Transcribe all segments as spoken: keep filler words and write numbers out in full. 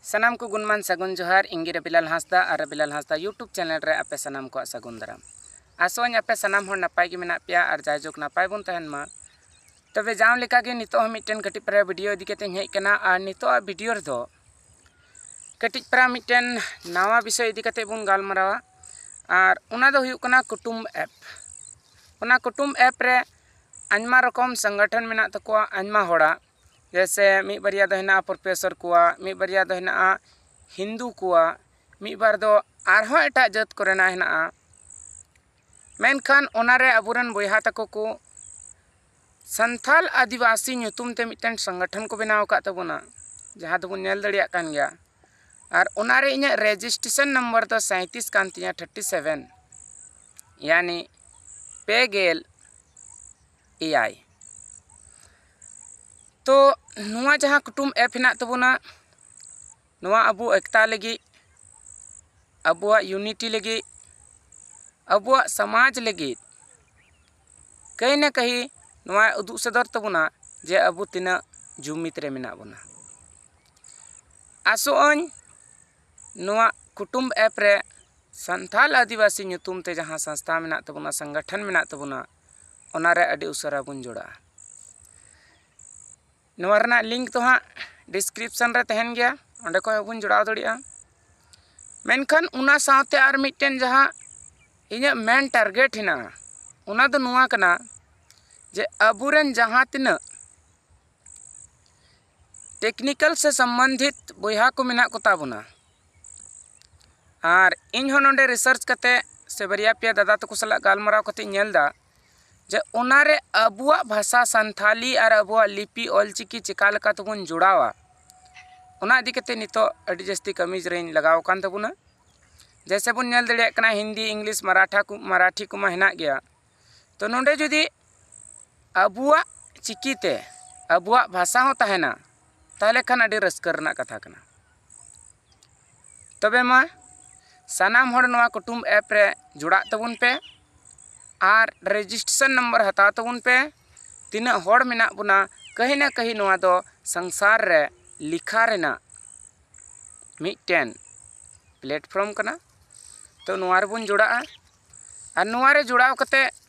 ᱥᱟᱱᱟᱢ ᱠᱚ ᱜᱩᱱᱢᱟᱱ ᱥᱟᱹᱜᱩᱱ ᱡᱚᱦᱟᱨ᱾ ᱤᱧ ᱜᱮ ᱨᱟᱵᱤᱞᱟᱞ ᱦᱟᱸᱥᱫᱟ ᱟᱨ ᱨᱟᱵᱤᱞᱟᱞ ᱦᱟᱸᱥᱫᱟ YouTube ᱪᱮᱱᱮᱞ ᱨᱮ ᱟᱯᱮ ᱥᱟᱱᱟᱢ ᱠᱚᱣᱟᱜ ᱥᱟᱹᱜᱩᱱ ᱫᱟᱨᱟᱢ᱾ ᱟᱥᱚᱜ ᱟᱹᱧ ᱟᱯᱮ ᱥᱟᱱᱟᱢ ᱦᱚᱲ ᱱᱟᱯᱟᱭ ᱜᱮ ᱢᱮᱱᱟᱜ ᱯᱮᱭᱟ ᱟᱨ ᱡᱟᱭᱡᱩᱜᱽ ᱱᱟᱯᱟᱭ ᱵᱚᱱ ᱛᱟᱦᱮᱱ ᱢᱟ᱾ ᱛᱚᱵᱮ ᱡᱟᱣ ᱞᱮᱠᱟᱜᱮ ᱱᱤᱛᱚᱜ ᱦᱚᱸ ᱢᱤᱫᱴᱮᱱ ᱠᱟᱹᱴᱤᱡ ᱯᱟᱨᱟ ᱵᱷᱤᱰᱤᱭᱳ ᱤᱫᱤ ᱠᱟᱛᱮᱧ ᱦᱮᱡ ᱟᱠᱟᱱᱟ ᱟᱨ ᱱᱤᱛᱚᱜ ᱟᱜ ᱵᱷᱤᱰᱤᱭᱳ ᱨᱮᱫᱚ ᱠᱟᱹᱴᱤᱡ ᱯᱟᱨᱟ ᱢᱤᱫᱴᱮᱱ ᱱᱟᱣᱟ ᱵᱤᱥᱚᱭ ᱤᱫᱤ ᱠᱟᱛᱮ ᱵᱚᱱ ᱜᱟᱞᱢᱟᱨᱟᱣᱟ᱾ ᱟᱨ ᱚᱱᱟ ᱫᱚ ᱦᱩᱭᱩᱜ ᱠᱟᱱᱟ ᱠᱩᱴᱩᱢ ᱮᱯ᱾ ᱚᱱᱟ ᱠᱩᱴᱩᱢ ᱮᱯ ᱨᱮ ᱟᱭᱢᱟ ᱨᱚᱠᱚᱢ ᱥᱚᱝᱜᱚᱴᱷᱚᱱ ᱢᱮᱱᱟᱜ ᱛᱟᱠᱚᱣᱟ ᱟᱭᱢᱟ ᱦᱚᱲᱟᱜ᱾ ᱡᱮᱭᱥᱮ ᱢᱤᱫ ᱵᱟᱨᱭᱟ ᱫᱚ ᱦᱮᱱᱟᱜᱼᱟ ᱯᱨᱚᱯᱷᱮᱥᱚᱨ ᱠᱚᱣᱟᱜ, ᱢᱤᱫ ᱵᱟᱨᱭᱟ ᱫᱚ ᱦᱮᱱᱟᱜᱼᱟ ᱦᱤᱱᱫᱩ ᱠᱚᱣᱟᱜ, ᱢᱤᱫ ᱵᱟᱨ ᱫᱚ ᱟᱨᱦᱚᱸ ᱮᱴᱟᱜ ᱡᱟᱹᱛ ᱠᱚᱨᱮᱱᱟᱜ ᱦᱮᱱᱟᱜᱼᱟ᱾ ᱢᱮᱱᱠᱷᱟᱱ ᱚᱱᱟᱨᱮ ᱟᱵᱚᱨᱮᱱ ᱵᱚᱭᱦᱟ ᱛᱟᱠᱚ ᱠᱚ ᱥᱟᱱᱛᱷᱟᱞ ᱟᱹᱫᱤᱵᱟᱹᱥᱤ ᱧᱩᱛᱩᱢ ᱛᱮ ᱢᱤᱫᱴᱮᱱ ᱥᱚᱝᱜᱚᱴᱷᱚᱱ ᱠᱚ ᱵᱮᱱᱟᱣ ᱟᱠᱟᱫ ᱛᱟᱵᱚᱱᱟ, ᱡᱟᱦᱟᱸ ᱫᱚᱵᱚᱱ ᱧᱮᱞ ᱫᱟᱲᱮᱭᱟᱜ ᱠᱟᱱ ᱜᱮᱭᱟ᱾ ᱟᱨ ᱚᱱᱟᱨᱮ ᱤᱧᱟᱹᱜ ᱨᱮᱡᱤᱥᱴᱨᱮᱥᱚᱱ ᱱᱚᱢᱵᱚᱨ ᱫᱚ ᱥᱟᱸᱭᱛᱨᱤᱥ ᱠᱟᱱ ᱛᱤᱧᱟᱹ, ᱛᱷᱟᱨᱴᱤ ᱥᱮᱵᱷᱮᱱ, ᱭᱟᱱᱤ ᱯᱮ ᱜᱮᱞ ᱮᱭᱟᱭ᱾ ᱛᱚ ᱱᱚᱣᱟ ᱡᱟᱦᱟᱸ ᱠᱩᱴᱩᱢ ᱮᱯ ᱦᱮᱱᱟᱜ ᱛᱟᱵᱚᱱᱟ, ᱱᱚᱣᱟ ᱟᱵᱚ ᱮᱠᱛᱟ ᱞᱟᱹᱜᱤᱫ, ᱟᱵᱚᱣᱟᱜ ᱤᱭᱩᱱᱤᱴᱤ ᱞᱟᱹᱜᱤᱫ, ᱟᱵᱚᱣᱟᱜ ᱥᱚᱢᱟᱡᱽ ᱞᱟᱹᱜᱤᱫ ᱠᱟᱹᱦᱤ ᱱᱟ ᱠᱟᱹᱦᱤ ᱱᱚᱣᱟ ᱩᱫᱩᱜ ᱥᱚᱫᱚᱨ ᱛᱟᱵᱚᱱᱟ ᱡᱮ ᱟᱵᱚ ᱛᱤᱱᱟᱹᱜ ᱡᱩᱢᱤᱫ ᱨᱮ ᱢᱮᱱᱟᱜ ᱵᱚᱱᱟ᱾ ᱟᱥᱚᱜ ᱟᱹᱧ ᱱᱚᱣᱟ ᱠᱩᱴᱩᱢ ᱮᱯ ᱨᱮ ᱥᱟᱱᱛᱷᱟᱞ ᱟᱹᱫᱤᱵᱟᱹᱥᱤ ᱧᱩᱛᱩᱢ ᱛᱮ ᱡᱟᱦᱟᱸ ᱥᱚᱝᱥᱛᱷᱟ ᱢᱮᱱᱟᱜ ᱛᱟᱵᱚᱱᱟ, ᱥᱚᱝᱜᱚᱴᱷᱚᱱ ᱢᱮᱱᱟᱜ ᱛᱟᱵᱚᱱᱟ, ᱚᱱᱟᱨᱮ ᱟᱹᱰᱤ ᱩᱥᱟᱹᱨᱟ ᱵᱚᱱ ᱡᱚᱲᱟᱜᱼᱟ᱾ ᱱᱚᱣᱟ ᱨᱮᱱᱟᱜ ᱞᱤᱝᱠ ᱫᱚ ᱦᱟᱸᱜ ᱰᱤᱥᱠᱨᱤᱯᱥᱚᱱ ᱨᱮ ᱛᱟᱦᱮᱱ ᱜᱮᱭᱟ, ᱚᱸᱰᱮ ᱠᱷᱚᱱ ᱦᱚᱸᱵᱚᱱ ᱡᱚᱲᱟᱣ ᱫᱟᱲᱮᱭᱟᱜᱼᱟ᱾ ᱢᱮᱱᱠᱷᱟᱱ ᱚᱱᱟ ᱥᱟᱶᱛᱮ ᱟᱨ ᱢᱤᱫᱴᱮᱱ ᱡᱟᱦᱟᱸ ᱤᱧᱟᱹᱜ ᱢᱮᱱ ᱴᱟᱨᱜᱮᱴ ᱦᱮᱱᱟᱜᱼᱟ, ᱚᱱᱟ ᱫᱚ ᱱᱚᱣᱟ ᱠᱟᱱᱟ ᱡᱮ ᱟᱵᱚᱨᱮᱱ ᱡᱟᱦᱟᱸ ᱛᱤᱱᱟᱹᱜ ᱴᱮᱠᱱᱤᱠᱮᱞ ᱥᱮ ᱥᱚᱢᱵᱚᱱᱫᱷᱤᱛ ᱵᱚᱭᱦᱟ ᱠᱚ ᱢᱮᱱᱟᱜ ᱠᱚᱛᱟ ᱵᱚᱱᱟ, ᱟᱨ ᱤᱧ ᱦᱚᱸ ᱱᱚᱰᱮ ᱨᱤᱥᱟᱨᱪ ᱠᱟᱛᱮ ᱥᱮ ᱵᱟᱨᱭᱟ ᱯᱮᱭᱟ ᱫᱟᱫᱟ ᱛᱟᱠᱚ ᱥᱟᱞᱟᱜ ᱜᱟᱞᱢᱟᱨᱟᱣ ᱠᱟᱛᱮ ᱧᱮᱞ ᱮᱫᱟ ᱡᱮ ᱚᱱᱟᱨᱮ ᱟᱵᱚᱣᱟᱜ ᱵᱷᱟᱥᱟ ᱥᱟᱱᱛᱷᱟᱞᱤ ᱟᱨ ᱟᱵᱚᱣᱟᱜ ᱞᱤᱯᱤ ᱚᱞᱪᱤᱠᱤ ᱪᱮᱠᱟ ᱞᱮᱠᱟ ᱛᱮᱵᱚᱱ ᱡᱚᱲᱟᱣᱟ, ᱚᱱᱟ ᱤᱫᱤ ᱠᱟᱛᱮ ᱱᱤᱛᱚᱜ ᱟᱹᱰᱤ ᱡᱟᱹᱥᱛᱤ ᱠᱟᱹᱢᱤ ᱨᱮᱧ ᱞᱟᱜᱟᱣ ᱟᱠᱟᱱ ᱛᱟᱵᱚᱱᱟ᱾ ᱡᱮᱭᱥᱮ ᱵᱚᱱ ᱧᱮᱞ ᱫᱟᱲᱮᱭᱟᱜ ᱠᱟᱱᱟ ᱦᱤᱱᱫᱤ, ᱤᱝᱞᱤᱥ, ᱢᱟᱨᱟᱴᱷᱟ ᱠᱚ, ᱢᱟᱨᱟᱴᱷᱤ ᱠᱚᱢᱟ ᱦᱮᱱᱟᱜ ᱜᱮᱭᱟ᱾ ᱛᱚ ᱱᱚᱰᱮ ᱡᱩᱫᱤ ᱟᱵᱚᱣᱟᱜ ᱪᱤᱠᱤ ᱛᱮ ᱟᱵᱚᱣᱟᱜ ᱵᱷᱟᱥᱟ ᱦᱚᱸ ᱛᱟᱦᱮᱱᱟ, ᱛᱟᱦᱚᱞᱮ ᱠᱷᱟᱱ ᱟᱹᱰᱤ ᱨᱟᱹᱥᱠᱟᱹ ᱨᱮᱱᱟᱜ ᱠᱟᱛᱷᱟ ᱠᱟᱱᱟ᱾ ᱛᱚᱵᱮ ᱢᱟ ᱥᱟᱱᱟᱢ ᱦᱚᱲ ᱱᱚᱣᱟ ᱠᱩᱴᱩᱢ ᱮᱯ ᱨᱮ ᱡᱚᱲᱟᱜ ᱛᱟᱵᱚᱱ ᱯᱮ ᱟᱨ ᱨᱮᱡᱤᱥᱴᱨᱮᱥᱚᱱ ᱱᱚᱢᱵᱚᱨ ᱦᱟᱛᱟᱣ ᱛᱟᱵᱚᱱ ᱯᱮ᱾ ᱛᱤᱱᱟᱹᱜ ᱦᱚᱲ ᱢᱮᱱᱟᱜ ᱵᱚᱱᱟ, ᱠᱟᱹᱦᱤ ᱱᱟ ᱠᱟᱹᱦᱤ ᱱᱚᱣᱟ ᱫᱚ ᱥᱚᱝᱥᱟᱨ ᱨᱮ ᱞᱮᱠᱷᱟ ᱨᱮᱱᱟᱜ ᱢᱤᱫᱴᱮᱱ platform ᱠᱟᱱᱟ᱾ ᱛᱚ ᱱᱚᱣᱟ ᱨᱮᱵᱚᱱ ᱡᱚᱲᱟᱜᱼᱟ᱾ ᱟᱨ ᱱᱚᱣᱟ ᱨᱮ ᱡᱚᱲᱟᱣ ᱠᱟᱛᱮ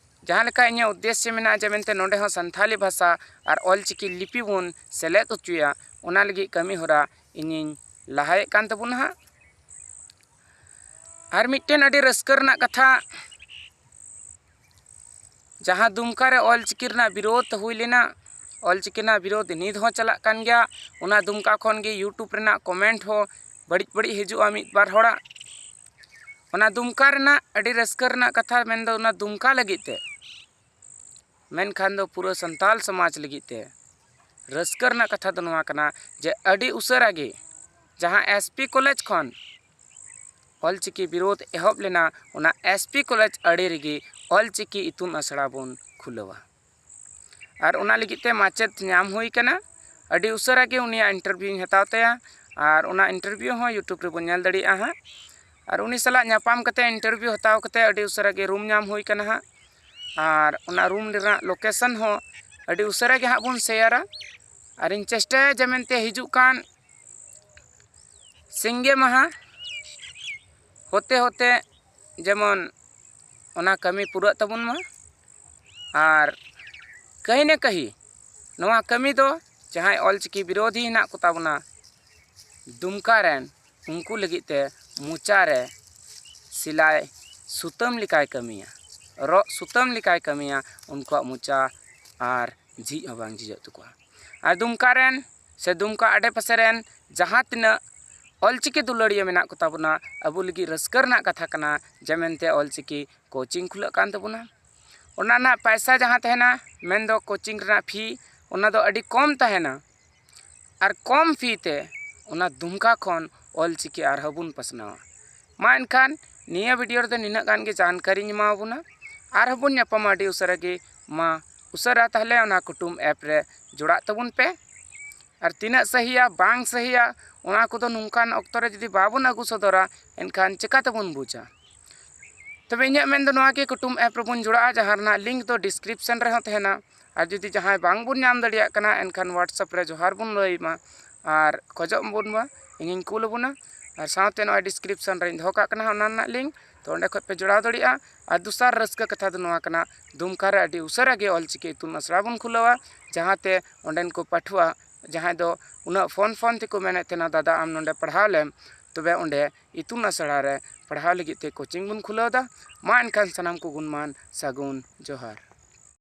ᱡᱟᱦᱟᱸ ᱞᱮᱠᱟ ᱤᱧᱟᱹᱜ ᱩᱫᱽᱫᱮᱥᱥᱚ ᱢᱮᱱᱟᱜᱼᱟ ᱡᱮ ᱢᱮᱱᱛᱮ ᱱᱚᱰᱮ ᱦᱚᱸ ᱥᱟᱱᱛᱷᱟᱞᱤ ᱵᱷᱟᱥᱟ ᱟᱨ ᱚᱞᱪᱤᱠᱤ ᱞᱤᱯᱤ ᱵᱚᱱ ᱥᱮᱞᱮᱫ ᱦᱚᱪᱚᱭᱟ, ᱚᱱᱟ ᱞᱟᱹᱜᱤᱫ ᱠᱟᱹᱢᱤ ᱦᱚᱨᱟ ᱤᱧᱤᱧ ᱞᱟᱦᱟᱭᱮᱫ ᱠᱟᱱ ᱛᱟᱵᱚᱱᱟ ᱦᱟᱸᱜ᱾ ᱟᱨ ᱢᱤᱫᱴᱮᱱ ᱟᱹᱰᱤ ᱨᱟᱹᱥᱠᱟᱹ ᱨᱮᱱᱟᱜ ᱠᱟᱛᱷᱟ, ᱡᱟᱦᱟᱸ ᱫᱩᱢᱠᱟ ᱨᱮ ᱚᱞᱪᱤᱠᱤ ᱨᱮᱱᱟᱜ ᱵᱤᱨᱳᱫᱷ ᱦᱩᱭ ᱞᱮᱱᱟ, ᱚᱞᱪᱤᱠᱤ ᱨᱮᱱᱟᱜ ᱵᱤᱨᱳᱫᱷ ᱱᱤᱛ ᱦᱚᱸ ᱪᱟᱞᱟᱜ ᱠᱟᱱ ᱜᱮᱭᱟ᱾ ᱚᱱᱟ ᱫᱩᱢᱠᱟ ᱠᱷᱚᱱ ᱜᱮ YouTube ᱨᱮᱱᱟᱜ comment ᱦᱚᱸ ᱵᱟᱹᱲᱤᱡ ᱵᱟᱹᱲᱤᱡ ᱦᱤᱡᱩᱜᱼᱟ ᱢᱤᱫ ᱵᱟᱨ ᱦᱚᱲᱟᱜ᱾ ᱚᱱᱟ ᱫᱩᱢᱠᱟ ᱨᱮᱱᱟᱜ ᱟᱹᱰᱤ ᱨᱟᱹᱥᱠᱟᱹ ᱨᱮᱱᱟᱜ ᱠᱟᱛᱷᱟ, ᱢᱮᱱᱫᱚ ᱚᱱᱟ ᱫᱩᱢᱠᱟ ᱞᱟᱹᱜᱤᱫ ᱛᱮ, ᱢᱮᱱᱠᱷᱟᱱ ᱫᱚ ᱯᱩᱨᱟᱹ ᱥᱟᱱᱛᱟᱞ ᱥᱚᱢᱟᱡᱽ ᱞᱟᱹᱜᱤᱫ ᱛᱮ ᱨᱟᱹᱥᱠᱟᱹ ᱨᱮᱱᱟᱜ ᱠᱟᱛᱷᱟ ᱫᱚ ᱱᱚᱣᱟ ᱠᱟᱱᱟ ᱡᱮ ᱟᱹᱰᱤ ᱩᱥᱟᱹᱨᱟ ᱜᱮ ᱡᱟᱦᱟᱸ S P college ᱠᱷᱚᱱ ᱚᱞᱪᱤᱠᱤ ᱵᱤᱨᱳᱫᱷ ᱮᱦᱚᱵ ᱞᱮᱱᱟ, ᱚᱱᱟ S P college ᱟᱲᱮ ᱨᱮᱜᱮ ᱚᱞᱪᱤᱠᱤ ᱤᱛᱩᱱ ᱟᱥᱲᱟ ᱵᱚᱱ ᱠᱷᱩᱞᱟᱹᱣᱟ᱾ ᱟᱨ ᱚᱱᱟ ᱞᱟᱹᱜᱤᱫ ᱛᱮ ᱢᱟᱪᱮᱫ ᱧᱟᱢ ᱦᱩᱭ ᱠᱟᱱᱟ᱾ ᱟᱹᱰᱤ ᱩᱥᱟᱹᱨᱟ ᱜᱮ ᱩᱱᱤᱭᱟᱜ interview ᱤᱧ ᱦᱟᱛᱟᱣ ᱛᱟᱭᱟ᱾ ᱟᱨ ᱚᱱᱟ interview ᱦᱚᱸ YouTube ᱨᱮᱵᱚᱱ ᱧᱮᱞ ᱫᱟᱲᱮᱭᱟᱜᱼᱟ ᱦᱟᱸᱜ᱾ ᱟᱨ ᱩᱱᱤ ᱥᱟᱞᱟᱜ ᱧᱟᱯᱟᱢ ᱠᱟᱛᱮ interview ᱦᱟᱛᱟᱣ ᱠᱟᱛᱮ ᱟᱹᱰᱤ ᱩᱥᱟᱹᱨᱟ ᱜᱮ room ᱧᱟᱢ ᱦᱩᱭ ᱠᱟᱱᱟ ᱦᱟᱸᱜ᱾ ᱟᱨ ᱚᱱᱟ room ᱨᱮᱱᱟᱜ location ᱦᱚᱸ ᱟᱹᱰᱤ ᱩᱥᱟᱹᱨᱟ ᱜᱮ ᱦᱟᱸᱜ ᱵᱚᱱ share ᱟ᱾ ᱟᱨᱤᱧ ᱪᱮᱥᱴᱟᱭᱟ ᱡᱮ ᱢᱮᱱᱛᱮ ᱦᱤᱡᱩᱜ ᱠᱟᱱ ᱥᱤᱸᱜᱮ ᱢᱟᱦᱟ ᱦᱚᱛᱮ ᱦᱚᱛᱮ ᱡᱮᱢᱚᱱ ᱚᱱᱟ ᱠᱟᱹᱢᱤ ᱯᱩᱨᱟᱹᱜ ᱛᱟᱵᱚᱱ ᱢᱟ᱾ ᱟᱨ ᱠᱟᱹᱦᱤ ᱱᱟ ᱠᱟᱹᱦᱤ ᱱᱚᱣᱟ ᱠᱟᱹᱢᱤ ᱫᱚ ᱡᱟᱦᱟᱸᱭ ᱚᱞᱪᱤᱠᱤ ᱵᱤᱨᱳᱫᱷᱤ ᱦᱮᱱᱟᱜ ᱠᱚᱛᱟ ᱵᱚᱱᱟ ᱫᱩᱢᱠᱟ ᱨᱮᱱ, ᱩᱱᱠᱩ ᱞᱟᱹᱜᱤᱫ ᱛᱮ ᱢᱚᱪᱟ ᱨᱮ ᱥᱤᱞᱟᱭ ᱥᱩᱛᱟᱹᱢ ᱞᱮᱠᱟᱭ ᱠᱟᱹᱢᱤᱭᱟ, ᱨᱚᱜ ᱥᱩᱛᱟᱹᱢ ᱞᱮᱠᱟᱭ ᱠᱟᱹᱢᱤᱭᱟ᱾ ᱩᱱᱠᱩᱣᱟᱜ ᱢᱚᱪᱟ ᱟᱨ ᱡᱷᱤᱡ ᱦᱚᱸ ᱵᱟᱝ ᱡᱷᱤᱡᱚᱜ ᱛᱟᱠᱚᱣᱟ᱾ ᱟᱨ ᱫᱩᱢᱠᱟ ᱨᱮᱱ ᱥᱮ ᱫᱩᱢᱠᱟ ᱟᱰᱮᱯᱟᱥᱮ ᱨᱮᱱ ᱡᱟᱦᱟᱸ ᱛᱤᱱᱟᱹᱜ ᱚᱞᱪᱤᱠᱤ ᱫᱩᱞᱟᱹᱲᱤᱭᱟᱹ ᱢᱮᱱᱟᱜ ᱠᱚᱛᱟ ᱵᱚᱱᱟ, ᱟᱵᱚ ᱞᱟᱹᱜᱤᱫ ᱨᱟᱹᱥᱠᱟᱹ ᱨᱮᱱᱟᱜ ᱠᱟᱛᱷᱟ ᱠᱟᱱᱟ ᱡᱮ ᱢᱮᱱᱛᱮ ᱚᱞᱪᱤᱠᱤ coaching ᱠᱷᱩᱞᱟᱹᱜ ᱠᱟᱱ ᱛᱟᱵᱚᱱᱟ᱾ ᱚᱱᱟ ᱨᱮᱱᱟᱜ ᱯᱟᱭᱥᱟ ᱡᱟᱦᱟᱸ ᱛᱟᱦᱮᱱᱟ, ᱢᱮᱱᱫᱚ coaching ᱨᱮᱱᱟᱜ fee, ᱚᱱᱟ ᱫᱚ ᱟᱹᱰᱤ ᱠᱚᱢ ᱛᱟᱦᱮᱱᱟ᱾ ᱟᱨ ᱠᱚᱢ fee ᱛᱮ ᱚᱱᱟ ᱫᱩᱢᱠᱟ ᱠᱷᱚᱱ ᱚᱞᱪᱤᱠᱤ ᱟᱨᱦᱚᱸ ᱵᱚᱱ ᱯᱟᱥᱱᱟᱣᱟ᱾ ᱢᱟ ᱮᱱᱠᱷᱟᱱ ᱱᱤᱭᱟᱹ video ᱨᱮᱫᱚ ᱱᱤᱱᱟᱹᱜ ᱜᱟᱱ ᱜᱮ ᱡᱟᱱᱠᱟᱨᱤᱧ ᱮᱢᱟᱣᱟᱵᱚᱱᱟ᱾ ᱟᱨᱦᱚᱸ ᱵᱚᱱ ᱧᱟᱯᱟᱢᱟ ᱟᱹᱰᱤ ᱩᱥᱟᱹᱨᱟ ᱜᱮ᱾ ᱢᱟ ᱩᱥᱟᱹᱨᱟ ᱛᱟᱦᱞᱮ ᱚᱱᱟ ᱠᱩᱴᱩᱢ app ᱨᱮ ᱡᱚᱲᱟᱜ ᱛᱟᱵᱚᱱ ᱯᱮ᱾ ᱟᱨ ᱛᱤᱱᱟᱹᱜ ᱥᱟᱹᱦᱤᱭᱟ ᱵᱟᱝ ᱥᱟᱹᱦᱤᱭᱟ, ᱚᱱᱟ ᱠᱚᱫᱚ ᱱᱚᱝᱠᱟᱱ ᱚᱠᱛᱚ ᱨᱮ ᱡᱩᱫᱤ ᱵᱟᱵᱚᱱ ᱟᱹᱜᱩ ᱥᱚᱫᱚᱨᱟ, ᱮᱱᱠᱷᱟᱱ ᱪᱤᱠᱟ ᱛᱮᱵᱚᱱ ᱵᱩᱡᱟ? ᱛᱚᱵᱮ ᱤᱧᱟᱹᱜ ᱢᱮᱱ ᱫᱚ ᱱᱚᱣᱟ ᱜᱮ, ᱠᱩᱴᱩᱢ app ᱨᱮᱵᱚᱱ ᱡᱚᱲᱟᱜᱼᱟ, ᱡᱟᱦᱟᱸ ᱨᱮᱱᱟᱜ link ᱫᱚ description ᱨᱮᱦᱚᱸ ᱛᱟᱦᱮᱱᱟ᱾ ᱟᱨ ᱡᱩᱫᱤ ᱡᱟᱦᱟᱸᱭ ᱵᱟᱝ ᱵᱚᱱ ᱧᱟᱢ ᱫᱟᱲᱮᱭᱟᱜ ᱠᱟᱱᱟ, ᱮᱱᱠᱷᱟᱱ WhatsApp ᱨᱮ ᱡᱚᱦᱟᱨ ᱵᱚᱱ ᱞᱟᱹᱭ ᱢᱟ ᱟᱨ ᱠᱷᱚᱡᱚᱜ ᱵᱚᱱ ᱢᱟ ᱤᱧᱤᱧ ᱠᱩᱞ ᱟᱵᱚᱱᱟ᱾ ᱟᱨ ᱥᱟᱶᱛᱮ ᱱᱚᱜᱼᱚᱭ description ᱨᱮᱧ ᱫᱚᱦᱚ ᱠᱟᱜ ᱠᱟᱱᱟ ᱦᱟᱸᱜ ᱚᱱᱟ ᱨᱮᱱᱟᱜ link, ᱛᱚ ᱚᱸᱰᱮ ᱠᱷᱚᱱ ᱯᱮ ᱡᱚᱲᱟᱣ ᱫᱟᱲᱮᱭᱟᱜᱼᱟ᱾ ᱟᱨ ᱫᱚᱥᱟᱨ ᱨᱟᱹᱥᱠᱟᱹ ᱠᱟᱛᱷᱟ ᱫᱚ ᱱᱚᱣᱟ ᱠᱟᱱᱟ, ᱫᱩᱢᱠᱟ ᱨᱮ ᱟᱹᱰᱤ ᱩᱥᱟᱹᱨᱟ ᱜᱮ ᱚᱞᱪᱤᱠᱤ ᱤᱛᱩᱱ ᱟᱥᱲᱟ ᱵᱚᱱ ᱠᱷᱩᱞᱟᱹᱣᱟ, ᱡᱟᱦᱟᱸᱛᱮ ᱚᱸᱰᱮᱱ ᱠᱚ ᱯᱟᱹᱴᱷᱩᱣᱟᱹ ᱡᱟᱦᱟᱸᱭ ᱫᱚ ᱩᱱᱟᱹᱜ ᱯᱷᱳᱱ ᱯᱷᱳᱱ ᱛᱮᱠᱚ ᱢᱮᱱᱮᱫ ᱛᱟᱦᱮᱱᱟ, "ᱫᱟᱫᱟ, ᱟᱢ ᱱᱚᱰᱮ ᱯᱟᱲᱦᱟᱣ ᱞᱮᱢ", ᱛᱚᱵᱮ ᱚᱸᱰᱮ ᱤᱛᱩᱱ ᱟᱥᱲᱟ ᱨᱮ ᱯᱟᱲᱦᱟᱣ ᱞᱟᱹᱜᱤᱫ ᱛᱮ coaching ᱵᱚᱱ ᱠᱷᱩᱞᱟᱹᱣ ᱮᱫᱟ᱾ ᱢᱟ ᱮᱱᱠᱷᱟᱱ ᱥᱟᱱᱟᱢ ᱠᱚ ᱜᱩᱱᱢᱟᱱ ᱥᱟᱹᱜᱩᱱ ᱡᱚᱦᱟᱨ᱾